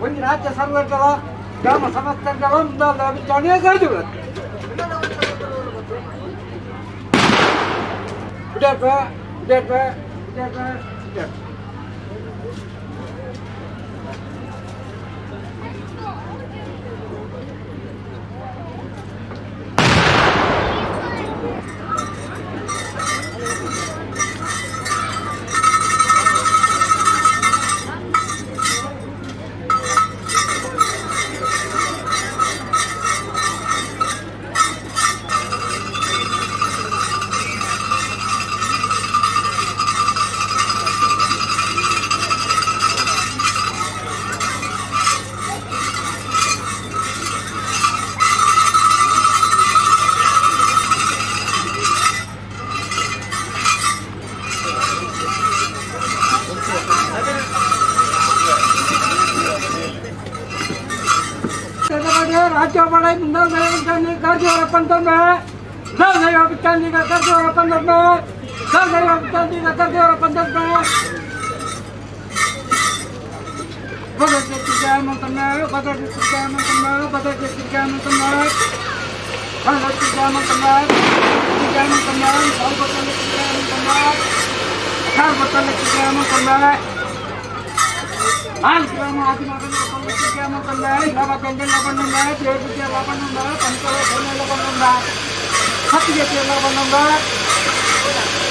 ಒಂಜಿ ರಾಜ್ಯ ಸರ್ವರ್ಗಳ ಗ್ರಾಮ ಸಮಸ್ತಗಳ ಉಡಾಪ ಉಡಾಪ ಉಡಾಪ ಉಡಾಪ.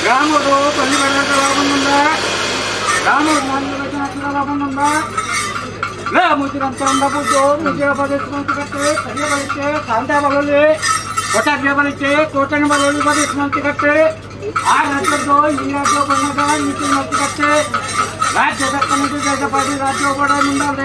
గ్రాముడు పల్లి లాభం రాముడు లాభం ಕೋಟೆ ಕಟ್ಟೆ ಆ ರಾಜ್ಯದ್ದು ಈ ರಾಜ್ಯ ಬಣ್ಣದ ನೀತಿ ಕಟ್ಟೆ ರಾಜ್ಯ ದಕ್ಕನಿಗೆ ರಾಜ್ಯ ಮುಂದಾಡಿ.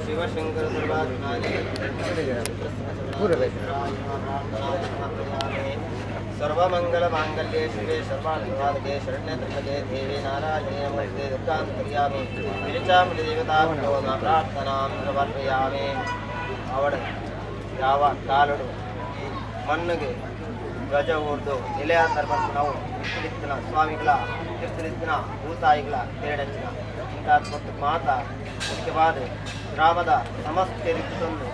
ಶಿವಶಂಕರ ಸರ್ವಮಂಗಲ ಮಾಂಗಲ್ಯೆ ಶಿವೆ ಸರ್ವಾರ್ಥಸಾಧಕೆ ಶರಣ್ಯ ತ್ರ್ಯಂಬಕೆ ದೇವಿ ನಾರಾಯಣೇ ನಮಸ್ತೆ ದುರ್ಗಾಂತರ್ಯಾಮಿ ಗಿರಿಚಾಮುಂಡಿ ದೇವತಾಭ್ಯೋ ನಮಃ ಪ್ರಾರ್ಥನಾಂ ಸಮರ್ಪಯಾಮಿ. ಅವಡ ಯಾವ ಕಾಲಡು ಈ ಮಣ್ಣಿಗೆ ಧ್ವಜ ಊರ್ದು ನಿಲೆಯಾತರ ನಾವು ತಿರುತ್ತಿನ ಸ್ವಾಮಿಗಳ ತಿರುತ್ತಿನ ಭೂತಾಯಿಗಳ ಪೇರಡಂಚಿನ ಇಂಥ ಮಾತ ಮುಖ್ಯವಾದ ಗ್ರಾಮದ ಸಮಸ್ತ ತಂದು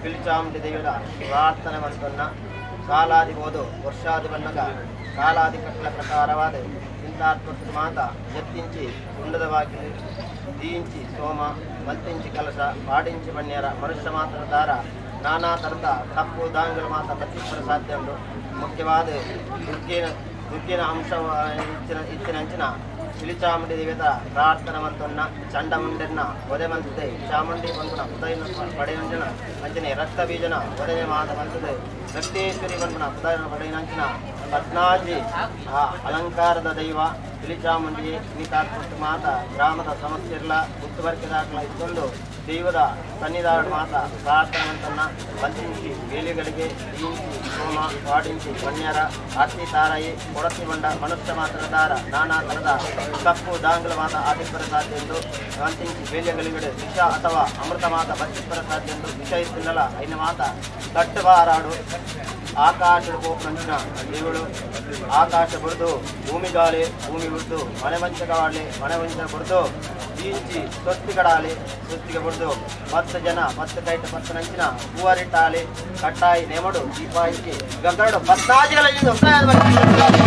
ಪಿಲಿಚಾಮುಂಡಿ ದೇವಿಯ ಪ್ರಾರ್ಥನೆ ಮಂತನ್ನ ಕಾಲಾದಿ ಹೋದು ವರ್ಷಾದಿ ಬಣ್ಣಗ ಕಾಲಾದಿ ಕಟ್ಟల ಪ್ರಕಾರವಾದ ಇಂತಾತ್ಮತ್ತು ಮಾತ ಎತ್ತಿಂಚಿ ಗುಂಡದ ಬಾಗಿಲು ದೀయించి ಸೋಮ ಮಲ್ತಿಂಚಿ ಕಲಶ ಪಾడించి ಬಣ್ಯರ ಮನುಷ್ಯ ಮಾತ್ರ ದಾರ ನಾನಾ ಥರದ ತಪ್ಪು ದಾಂಗಳು ಮಾತ್ರ ಪ್ರತಿಫಲ ಸಾಧ್ಯ ಉಂಟು. ಮುಖ್ಯವಾದ ದುರ್ಗೇನ ದುಗ್ಗಿನ ಅಂಶ ಇತ್ತಿನ ಇತ್ತಿನಂಚಿನ ಪಿಲಿಚಾಮುಂಡಿ ದೇವತ ಪ್ರಾರ್ಥನೆ ಮಂತೊನ್ನ ಚಂಡಮುಂಡನ್ನ ಒದೆ ಮಂತದೆ ಚಾಮುಂಡಿ ಪನ್ಪುನ ಪುದೈನ ಪಡೆಯಂಜನ ಅಂಚನೆ ರಕ್ತ ಬೀಜನ ಒದನೆ ಮಾತ ಮಂತದೆ ರಕ್ತೇಶ್ವರಿ ಪನ್ಪುನ ಪುದೈನ ಪಡೆಯಂಚಿನ ಪದ್ನಾಜಿ ಆ ಅಲಂಕಾರದ ದೈವ ಪಿಲಿಚಾಮುಂಡಿ ನೀತಾತ್ಮಟ್ಟು ಮಾತ ಗ್ರಾಮದ ಸಮಸ್ಯೆರ್ಲ ಗುತ್ತುವರ್ಕೆದಾಕಲ ಇತ್ತೊಂದು ದೈವದ ಸನ್ನಿಧಾನ ಮಾತ ಪ್ರಾರ್ಥನೆ ಮಂತನ್ನ ಬಂತಿಂಚಿ ವೇಲಿಗಳಿಗೆ ದೀಂಚಿ ಸೋಮ ವಾಡಿಂಚಿ ವನ್ಯರ ಅತ್ತಿ ತಾರಾಯಿ ಕೊಡತಿ ಬಂಡ ಮನುಷ್ಯ ಮಾತ್ರ ದಾರ ನಾನಾ ತರದ ಕಪ್ಪು ದಾಂಗ್ಲ ಮಾತ ಆದಿಪ್ಪರ ಸಾಧ್ಯ ಎಂದು ಅಂತಿಂಚಿ ವೇಲಿಯಗಳಿಗೆ ವಿಷ ಅಥವಾ ಅಮೃತ ಮಾತ ಬತ್ತಿಪ್ಪರ ಸಾಧ್ಯ ಎಂದು ವಿಷ ಇತ್ತಿಲ್ಲಲ ಐನ ಮಾತ ತಟ್ಟುಬಾರಾಡು ಆಕಾಶಡು ಪೋಪುನಂಚಿನ దేవుడు ಆಕಾಶ ಬುಡ್ದು ಭೂಮಿಗಾಲಿ ಭೂಮಿ ಬುಡ್ದು ಮನೆ ಮಂಚಗವಾಡಲಿ ಮನೆ ಮಂಚ ಬುಡ್ದು ಬೀಂಚಿ ಸ್ವಸ್ತಿಗಡಾಲಿ ಸ್ವಸ್ತಿಗೆ ಬುಡ್ದು ಪತ್ತು ಜನ ಪತ್ತು ಕೈಟ ಪತ್ತು ನಂಚಿನ ಹೂವರಿಟ್ಟಾಲಿ ಕಟ್ಟಾಯಿ ನೇಮಡು ದೀಪಾಯಿಗೆ ಗಂಗರಡು ಪತ್ತಾಜಿಗಳ ಆ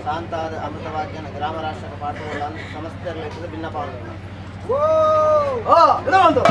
ಶಾಂತಾದ ಅಮೃತವಾಕ್ಯನ ಗ್ರಾಮ ರಾಷ್ಟ್ರಕ್ಕೆ ಪಾಠ ಸಮಸ್ತ ಭಿನ್ನಪ. ಒಂದು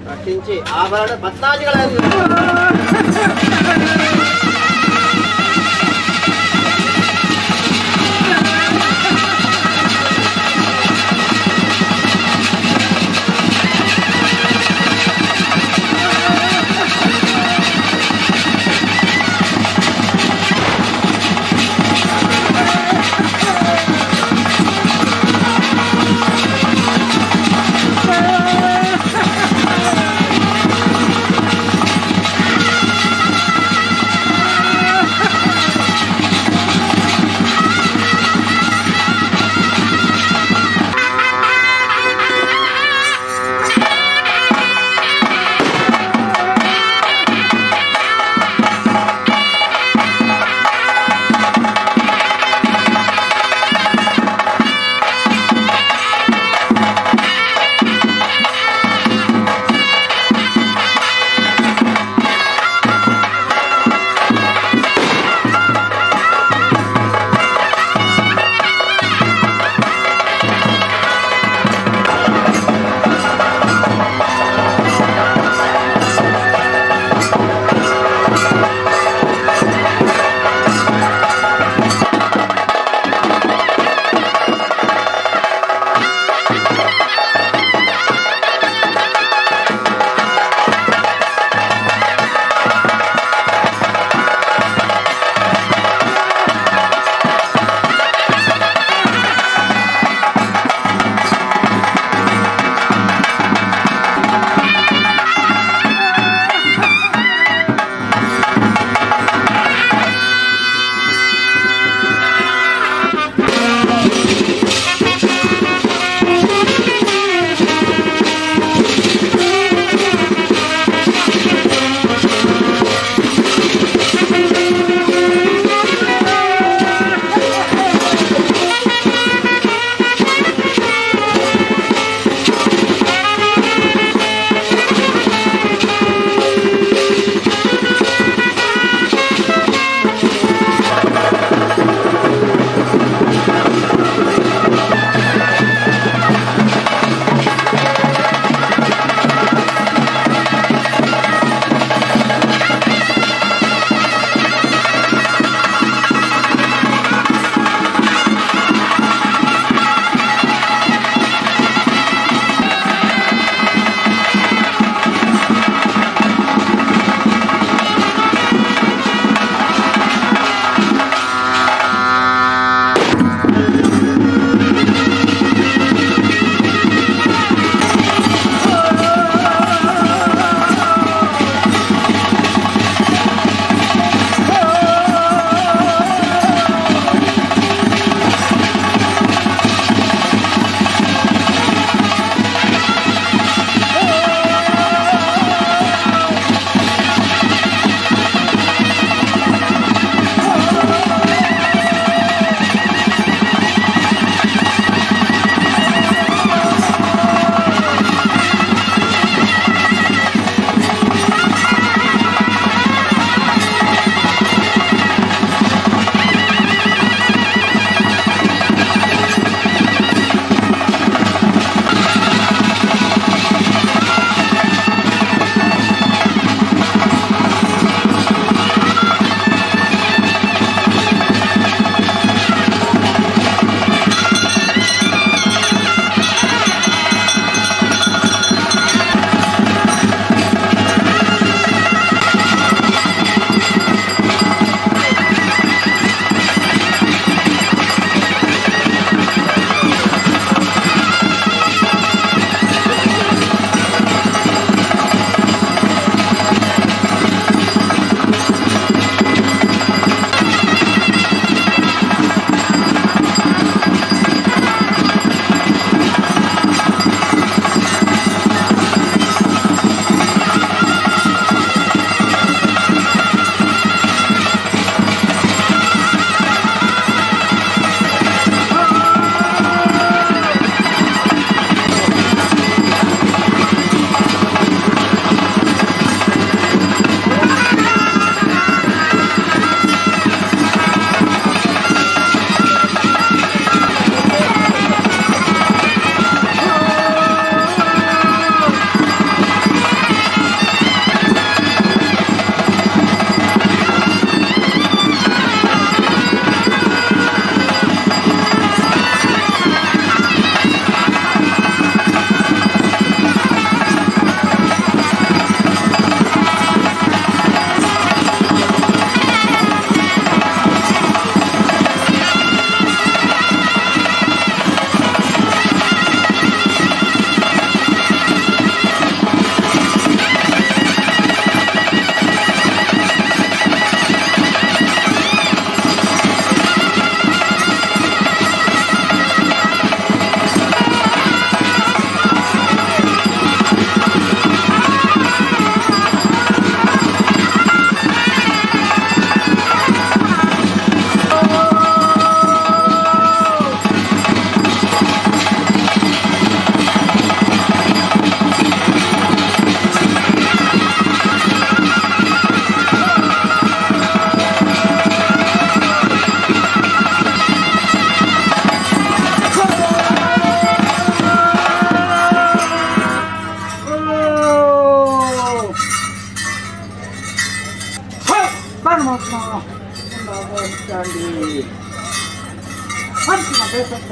ರಕ್ಷಿಂಚಿ ಆಭರಣ ಪತ್ನಾದಿಗಳ ಆ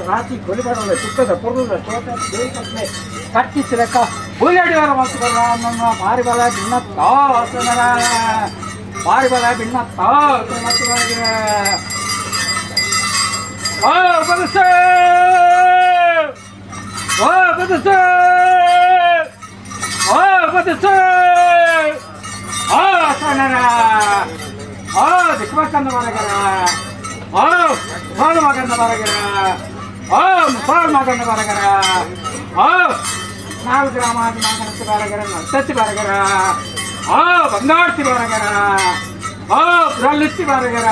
ರಾತ್ರಿ ಕೊಲಿಬಾರಲ್ಲ ಸುತ್ತದ ಪೊರ್ಲದ ತೋಟ ದೇವತೆ ಕಟ್ಟಿಸಿರಕ್ಕ ಬುಲ್ಲಡಿಯವರ ಮಾತುಗಳ ನಮ್ಮ ಬಾರಿ ಬಲ ಭಿನ್ನ ಬಾರಿ ಬಲ ಭಿನ್ನ ಓಂ ಸಾಲ್ ಮಗನ ಬರಗರ ಓ ನಾಲ್ಕು ಗ್ರಾಮಾದಿ ಮಗನಕ್ಕೆ ಬರಗರ ನರ್ತತಿ ಬರಗರ ಓ ಬಂಗಾರ್ತಿ ಬರಗರ ಓ ಬ್ರಲ್ಲುತ್ತಿ ಬರಗರ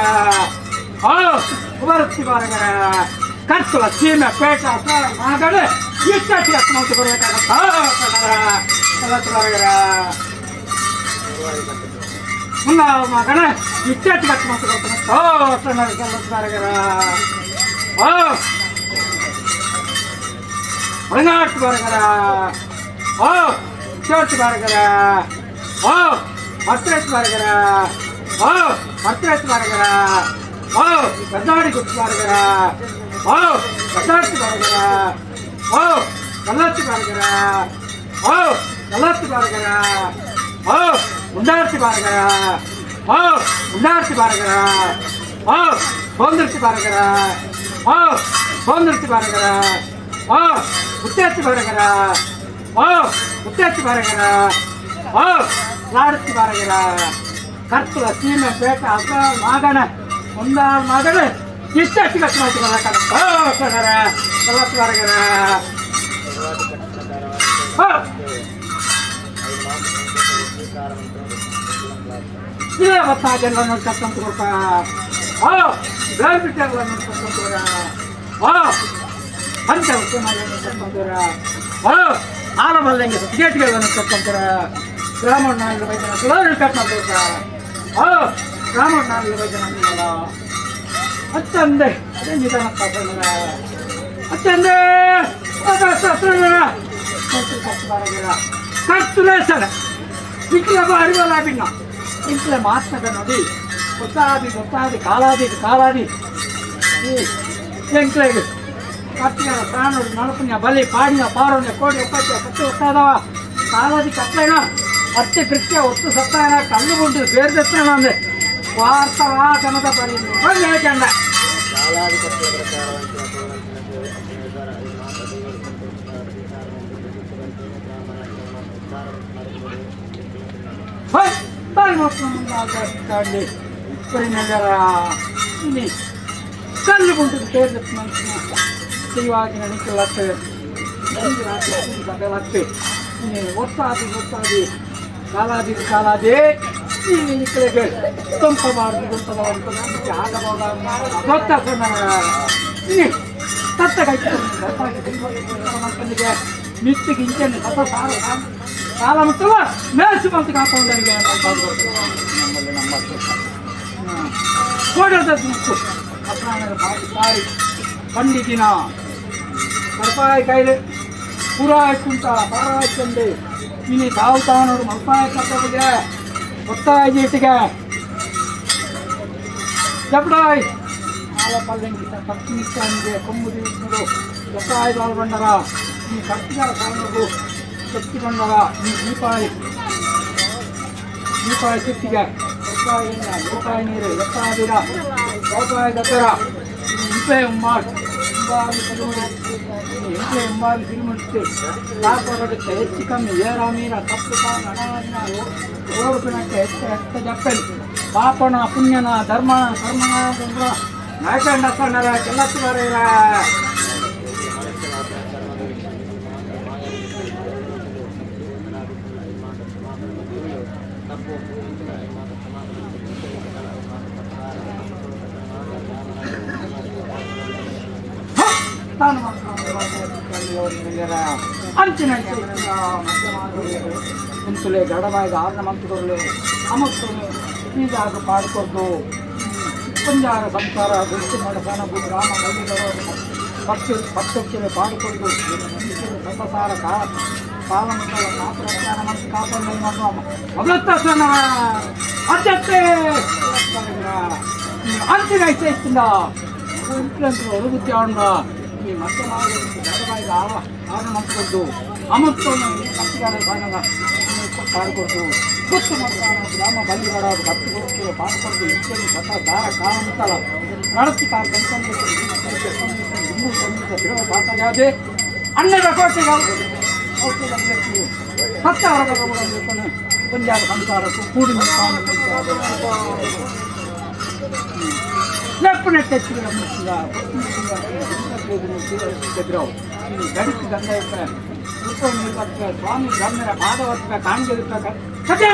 ಓ ಉಬರುತ್ತಿ ಬರಗರ ಕರ್ತುಲ ಸೀಮೆ ಪೇಟ ಸಾಲ ಮಗಡು ಇಷ್ಟಕ್ಕೆ ಅಷ್ಟು ಕೊಡಬೇಕಾಗತ್ತ ಬರಗರ ಮುನ್ನ ಮಗನ ಇಷ್ಟಕ್ಕೆ ಕಟ್ಟು ಕೊಡ್ತಾನೆ ಬರಗರ ಓ ಒಳನಾட்டு ಬರಗರ ಓ ಚೋಟ್ ಬರಗರ ಓ ಹತ್ರತ್ ಬರಗರ ಓ ಹತ್ರತ್ ಬರಗರ ಓ ಕದ್ದಾಡಿ ಗುತ್ತು ಬರಗರ ಓ ಕದ್ದಾಡ್ತಿ ಬರಗರ ಓ ಕಲ್ಲತ್ತಿ ಬರಗರ ಓ ಕಲ್ಲತ್ತಿ ಬರಗರ ಓ ಉಂಡಾರ್ತಿ ಬರಗರ ಓ ಉಂಡಾರ್ತಿ ಬರಗರ ಓ ಸೌಂದರ್ತಿ ಬರಗರ ಓ ಸೌಂದರ್ತಿ ಬರಗರ ಓ ಮುತ್ತತ್ತಿ ಬರಗರ ಓ ಮುತ್ತತ್ತಿ ಬರಗರ ಓ ಲಾಡತ್ತಿ ಬರಗರ ಕರ್ತುಲ ಸೀಮೆ ಪೇಟ ಅಸ ಮಾಗಣ ಒಂದಾರು ಮಗಣ ಇಷ್ಟಕ್ಕೆ ಕಟ್ಟು ಮಾಡ್ತಾರೆ ಕಲ್ಲತ್ತಿ ಬರಗರ ಓ ಇದೇ ಬತ್ತಾಜೆಲ್ಲ ನೋಡ್ಕತ್ತಂತ ಕೊಡ್ತ ಓ ಬೇರ್ಬಿಟ್ಟೆಲ್ಲ ನೋಡ್ಕತ್ತಂತ ಓ ಪಂಚ ನೋಡ್ಕತ್ತಂತೀರ ಓ ಆಲಮಲ್ಲಂಗೆ ಗೇಟ್ಗೆಲ್ಲ ನೋಡ್ಕತ್ತಂತೀರ ಬ್ರಾಹ್ಮಣ ವೈದ್ಯನ ಕಟ್ಟಂತ ಓ ಬ್ರಾಹ್ಮಣ ವೈದ್ಯನ ಅತ್ತಂದೆ ಅದೇ ನಿಧಾನ ಅತ್ತಂದೆ ಕರ್ತುಲೇಸನ ವಿಕ್ರಮ ಅರಿವಲಾಬಿನ್ನ ಇಂತಲೇ ಮಾತ್ನದ ನೋಡಿ ಗೊತ್ತಾದಿ ಗೊತ್ತಾದಿ ಕಾಲಾದಿ ಕಾಲಾದಿ ಈ ಎಂಕ್ಲೇಗ್ ಕತ್ತಿನ ಪ್ರಾಣರು ನಳಪುಣ್ಯ ಬಲಿ ಪಾಡಿನ ಪಾರೋಣ್ಯ ಕೋಡಿ ಒಪ್ಪತ್ತೆ ಕತ್ತು ಒತ್ತಾದವ ಕಾಲಾದಿ ಕತ್ತಲೇನ ಅತ್ತೆ ಕೃತ್ಯ ಒತ್ತು ಸತ್ತಾಯನ ಕಲ್ಲು ಗುಂಡು ಬೇರ್ದತ್ತೇನ ಅಂದೆ ವಾರ್ತವಾ ಜನದ ಬರಿ ಹೇಳ್ಕೊಂಡ ಕಾಲಾದಿ ಕಟ್ಟల ప్రకారం అంచిన పూర్వంచిన ఐదు మాత దేవుడు ಬಾಯಿ మొత్తం ಇಲ್ಲಿ ಕಲ್ಲು ಗುಂಟು ಬೇರ್ದತ್ತ ದೈವಾಗಿ ನಡಿಕಲಾಗ್ತದೆ ಸಭೆಲಾಗ್ತದೆ ಒತ್ತಾದಿ ಗೊತ್ತಾದಿ ಕಾಲಾದಿ ಕಾಲಾದಿ ಈ ನಿಕ್ಕಳಿಗೆ ತಂಪಬಾರದು ಗುಂಪಬಾರದು ಆಗಬಹುದು ಗೊತ್ತಾಗ್ತದೆ ತತ್ತ ಕೈ ಮಿತ್ತಿಗೆ ಇಂಚನೆ ಸತ ಸಾರ ಕಾಲ ಮುಟ್ಟಲ್ಲ ಮೇಸು ಬಂತು ಕಾಕೊಂಡರಿಗೆ ನಮ್ಮಲ್ಲಿ ನಮ್ಮ ಕೋಡದ ಮುಕ್ಕು ಅಪ್ರಾಣದ ಬಾರಿ ಸಾರಿ ಪಂಡಿತಿನ ಕಡಪಾಯ ಕೈಲೆ ಪುರಾಯ ಕುಂಟ ಪಾರಾಯ ಚಂದೆ ಇನಿ ತಾವು ತಾನೋಡು ಮಲ್ಪಾಯ ಕರ್ತವ್ಯ ಒತ್ತಾಯ ಜೀಟಿಗೆ ಜಬಡಾಯ್ ಆಲ ಪಲ್ಲಂಗಿ ಕತ್ತಿನಿಕ್ಕಾನಿಗೆ ಕೊಂಬು ದಿವಸರು ಒತ್ತಾಯ ಬಾಲ್ಬಂಡರ ಈ ಕತ್ತಿಗಾರ ಸಾಲರು ಶಕ್ತಿ ಬಂಡರ ಈ ದೀಪಾಯಿ ದೀಪಾಯ ಶಕ್ತಿಗೆ ಒತ್ತಾಯ ಲೋಕಾಯ ನೀರು ಎತ್ತಾದಿರ ಲೋಕಾಯ ದತ್ತರ ಇಂಪೆ ಉಮ್ಮಾಡ್ ಉಂಬಾವಿ ತಿರುಮಡಿ ಇಂಪೆ ಉಂಬಾವಿ ತಿರುಮಡಿತೆ ಕಾಪಾಡಕ್ಕೆ ಹೆಚ್ಚು ಕಮ್ಮಿ ಏರ ಮೀರ ತಪ್ಪು ಅನಾದಿನ ಓಡುಪಿನಕ್ಕೆ ಹೆಚ್ಚ ಹೆಚ್ಚ ಜಪ್ಪೆಲ್ ಪಾಪಣ ಪುಣ್ಯನ ಧರ್ಮಣ ಕರ್ಮಣ ನಾಯಕಂಡ ಸಣ್ಣರ ಕೆಲಸ ಬರೆಯರ ತಾನು ಅಂಚಿನ ಕುಂತುಲೆ ಗಡವಾಯ್ದ ಆರ್ನ ಮಂತುಕೊರ್ಲೆ ಅಮತ್ತುನೆ ಈಜಾಗ ಪಾಡ್ಕೊದ್ದು ಪಂಜಾರ ಸಂಸಾರ ಗುರುತು ಮಡಸನ ಗ್ರಾಮ ಮಲ್ಲಿಗಳು ಪಟ್ಟು ಪಟ್ಟಕ್ಕೆ ಪಾಡಿಕೊಂಡು ಸತಸಾರ ಕಾಲ ಕಾಲಮಂಡಲ ಕಾಪುರಜ್ಞಾನ ಮತ್ತು ಕಾಪಂಡ ಮೊದಲತ್ತ ಅತ್ಯಂತ ಅಂತಿನ ಇಚ್ಛೆ ಇನ್ಫ್ಲೂಯೆನ್ಸ್ ಒಳಗುತ್ತಿ ಅವನ ಈ ಮತ್ತೆ ಗಡವಾಯ್ದ ಆರ್ನ ಮಂತುಕೊದ್ದು ಅಮತ್ತನ್ನು ಕತ್ತಿಗಾರ ಬಾಣದ ಪಾಡ್ಕೊಡ್ದು ಗೊತ್ತು ಮಾಡ್ತಾನ ಗ್ರಾಮ ಬಲ್ಲಿಗಡ ಕತ್ತು ಕೊಡ್ತೀರ ಪಾಡ್ಕೊಡ್ದು ಇಚ್ಚಲಿ ಸತ ದಾರ ಕಾಲ ಮುತ್ತಲ ನಡತಿ ಕಾಲ ಇನ್ನೂ ಸಂಗೀತ ತಿರುವ ಪಾತಗಾದೆ ಅನ್ನದ ಕೋಟೆಗೆ ಸತ್ತ ಪಂಜಾಬ್ ಸಂಸಾರಕ್ಕೂ ಕೂಡಿ ಸ್ವಾಮಿ ಬ್ರಹ್ಮರ ಪಾದವತ್ವ ಕಾಣಿಕೆ ಸತ್ಯ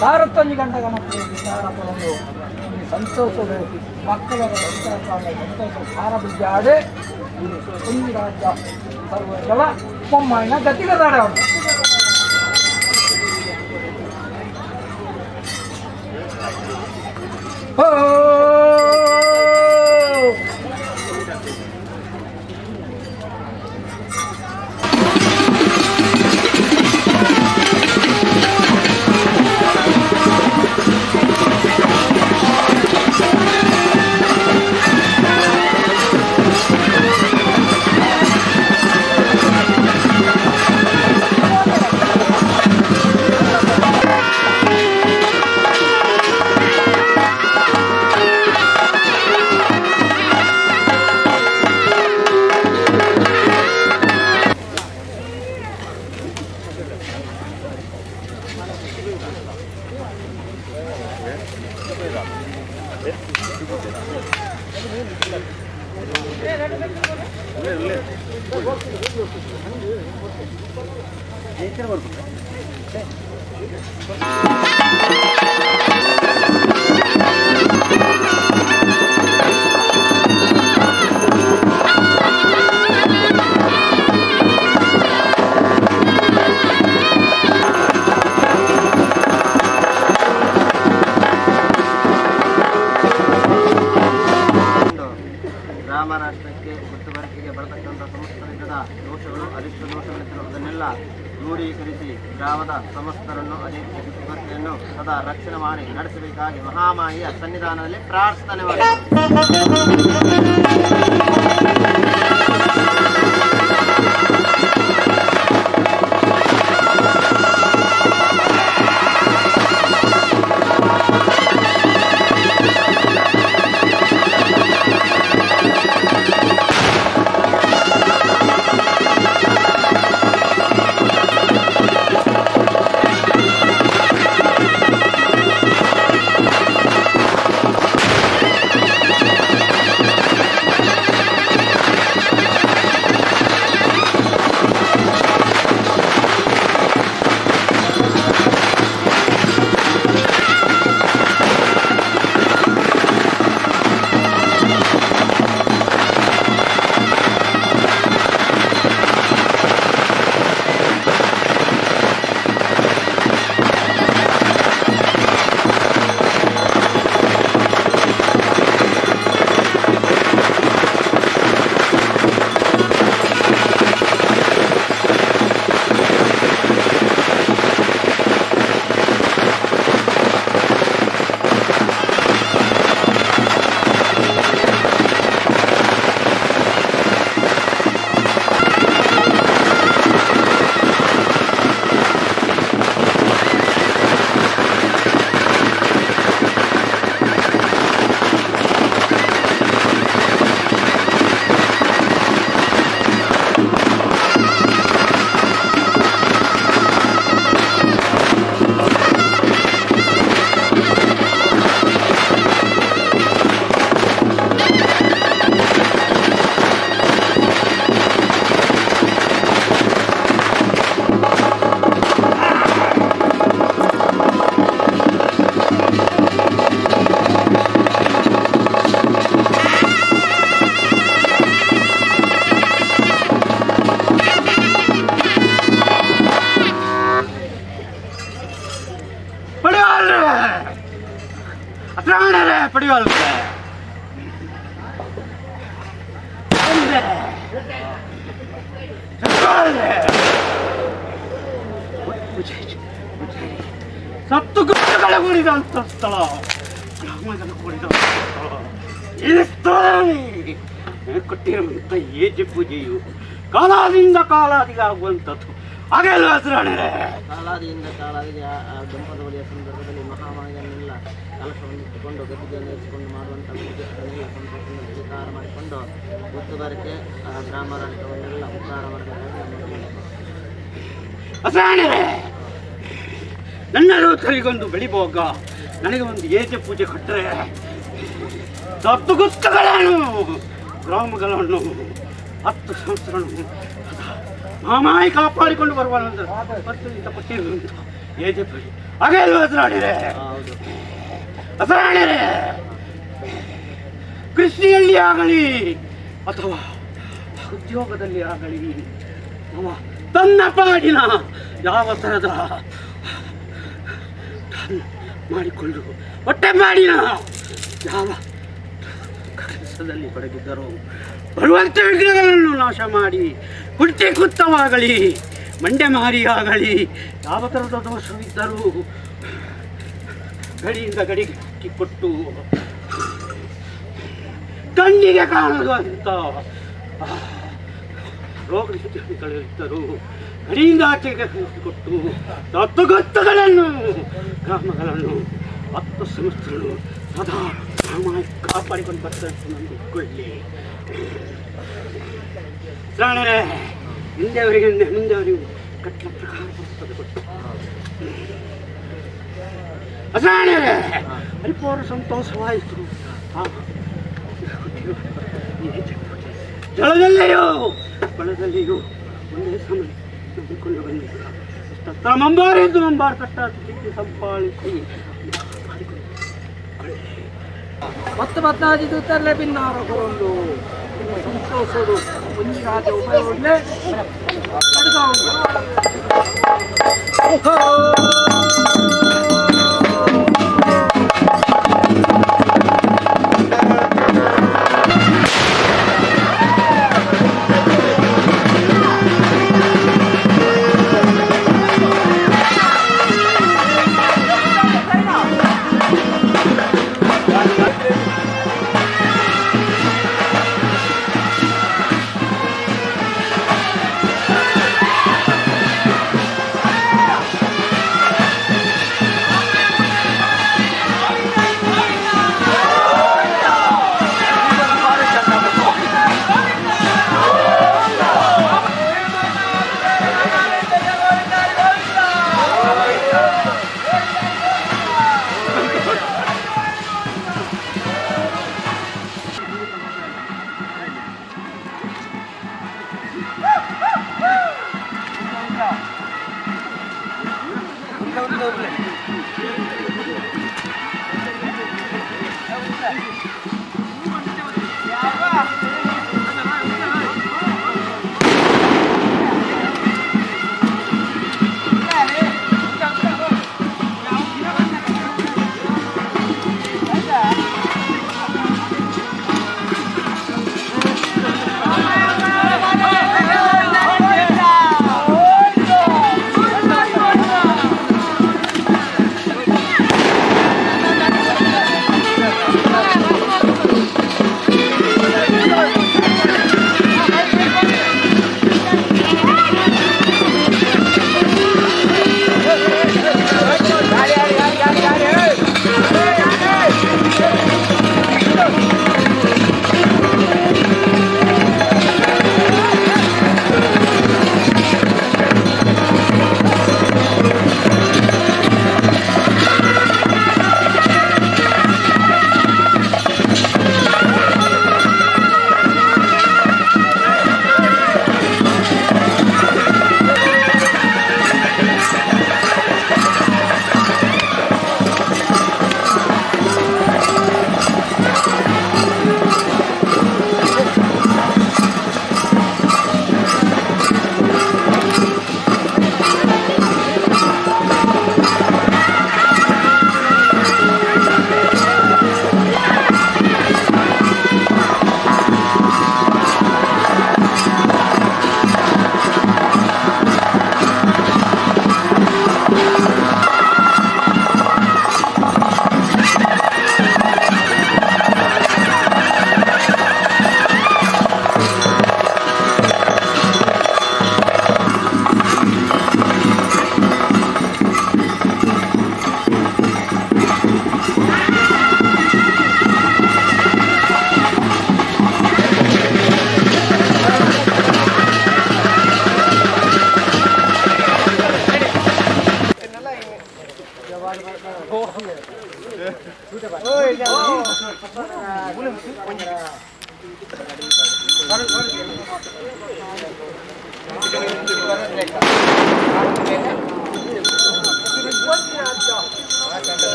ಭಾರತೊಂಜಿ ಗಂಟೆ ಗಣಪತಿ ಸಂತೋಷದ ಮಕ್ಕಳ ಸಂತೋಷ ಭಾರ ಬುದ್ಧಿಯಾಡೆ ಒಂದು ರಾಜ್ಯ ಸರ್ವಗಳ ಬೊಮ್ಮಾಯಿನ ಗತಿಗದಾಡೆ ಅವನು. ಓ ಗ್ರಾಮ ರಾಷ್ಟ್ರಕ್ಕೆ ಗುರ್ತುಬರಿಕೆಗೆ ಬರತಕ್ಕಂಥ ಸಮಸ್ತ ವಿಧದ ದೋಷಗಳು, ಅರಿಷ್ಟ ದೋಷಗಳಿರುವುದನ್ನೆಲ್ಲ ದೂರೀಕರಿಸಿ ಗ್ರಾಮದ ಸಮಸ್ತರನ್ನು ಅದೇ ರೀತಿ ಗುರ್ತುಬರಿಕೆಯನ್ನು ಸದಾ ರಕ್ಷಣೆ ಮಾಡಿ ನಡೆಸಬೇಕಾಗಿ ಮಹಾಮಾಯಿಯ ಸನ್ನಿಧಾನದಲ್ಲಿ ಪ್ರಾರ್ಥನೆ ಮಾಡಿ. ಸತ್ತುಗುಟ್ಟುಗಳ ಕೂಡಿದಂಥ ಸ್ಥಳ, ಗ್ರಾಮದಲ್ಲಿ ಕೂಡಿದಂಥ ಸ್ಥಳ. ಈ ಸ್ಥಳದಲ್ಲಿ ಕೊಟ್ಟಿರುವಂಥ ಏಜೆ ಪೂಜೆಯು ಕಾಲದಿಂದ ಕಾಲಾದಿಗಾಗುವಂಥದ್ದು. ಹಾಗೆಲ್ಲ ಹಸಿರಾಣರೇ. ಕಾಲಾದಿಯಿಂದ ಕಾಲಾದಿಗೆ ಆ ದಂಪದ ಬಳಿಯ ಸಂದರ್ಭದಲ್ಲಿ ಮಹಾಮಾಯನ್ನೆಲ್ಲ ಕಲಶವನ್ನು ಇಟ್ಟುಕೊಂಡು ಗದ್ದಿಗೆಯನ್ನು ಇರಿಸಿಕೊಂಡು ಮಾಡುವಂಥ ಪೂಜೆಗಳನ್ನೆಲ್ಲ ಸಂತೋಷದಿಂದ ಸ್ವೀಕಾರ ಮಾಡಿಕೊಂಡು ಒತ್ತುಗಾರಿಕೆ ಆ ಗ್ರಾಮಾಡಳಿತವನ್ನೆಲ್ಲ ಉದ್ಧಾರ ಮಾಡಬೇಕಾಗಿ ನಮ್ಮ ಹಸಿರಾಣರೇ, ನನ್ನ ತಲೆಗೊಂದು ಬೆಳಿಬೋಗ ನನಗೆ ಒಂದು ಏಜೆ ಪೂಜೆ ಕೊಟ್ಟರೆ ದತ್ತು ಗುತ್ತುಗಳನ್ನು ಗ್ರಾಮಗಳನ್ನು 10 ಸಂವತ್ಸರಗಳನ್ನು ಮಾಮಾಯಿ ಕಾಪಾಡಿಕೊಂಡು ಬರುವ ಮತ್ತು ಇಂಥ ಕೊಟ್ಟಿರು ಏಜೆ ಪೂಜೆ ಹಾಗೆ ಹಸಿರಾಣಿರೇ. ಹೌದು. ಹಸಿರಾಣಿರೇ, ಕೃಷಿಯಲ್ಲಿ ಆಗಲಿ ಅಥವಾ ಉದ್ಯೋಗದಲ್ಲಿ ಆಗಲಿ ಅವ ತನ್ನ ಪಾಡಿನ ಯಾವ ಥರದ ಮಾಡಿಕೊಂಡು ಹೊಟ್ಟೆ ಮಾಡಿನ ಯಾವ ಕೆಲಸದಲ್ಲಿ ತೊಡಗಿದ್ದರು ಬರುವಂಥ ವಿಘ್ನಗಳನ್ನು ನಾಶ ಮಾಡಿ ಕುಂಟೆ ಕುತ್ತವಾಗಲಿ ಮಂಡೆ ಮಾರಿ ಆಗಲಿ ಯಾವ ಥರದ ದೋಷವಿದ್ದರೂ ಗಡಿಯಿಂದ ಗಡಿಗೆ ಹಾಕಿಕೊಟ್ಟು ಕಣ್ಣಿಗೆ ಕಾಣುವಂಥ ರೋಗಗಳಿದ್ದರು ಗಡಿಯಿಂದ ಆಚೆಗೆ ಕೊಟ್ಟು ದತ್ತುಗತ್ತುಗಳನ್ನು ಗ್ರಾಮಗಳನ್ನು 10 ಸಂಸ್ಥೆಗಳು ಸದಾ ರಾಮ ಕಾಪಾಡಿಕೊಂಡು ಬರ್ತಾರೆ ನಂಬಿಕೊಳ್ಳಿ. ಶ್ರಾವಣರೇ, ಹಿಂದೆಯವರಿಗೆ ಮುಂದೆಯವರಿಗೆ ಕಟ್ಟಲ ಪ್ರಕಾರ ಬರ್ತದೆ ಕೊಟ್ಟು ಶ್ರಾವಣರೇ, ಹರಿಪೋರ ಸಂತೋಷವಾಯಿತು. ಜಲದಲ್ಲಿಯೂ ಕೊಳದಲ್ಲಿಯೂ ಒಂದೇ ಸಮಯ ನಂಬಿಕೊಂಡು ಬಂದಿದ್ದ ತತ್ರ ಮಂಬಾರೆಂದು ಮಂಬಾರ್ ಕಟ್ಟ ತಿಕ್ಕಿ ಸಂಪಾಳಿಸಿ ಮತ್ತೆ ಬದಲಾಜಿದ್ದು ತರಲೆ ಭಿನ್ನಾರ ಕೊರೊಂದು ಸಂತೋಷಡು ಒಂಜಿ ರಾಜ ಉಪಯೋಗ ಕಡುಗ Oh,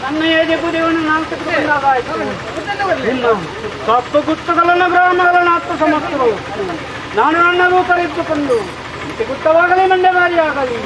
ನನ್ನ ದೇವನ ನಾನು ತೆಗೆದುಕೊಂಡಾಗಾಯಿತು. ಇನ್ನು ಕಪ್ಪು ಗುತ್ತಗಳನ್ನು ಗ್ರಾಮಗಳನ್ನು ಹತ್ತು ಸಮಸ್ತರು ನಾನು ನನ್ನ ರೂಪರಿದ್ದುಕೊಂಡು ಗುತ್ತವಾಗಲಿ ಮಂಡ್ಯಗಾರಿ ಆಗಲಿ.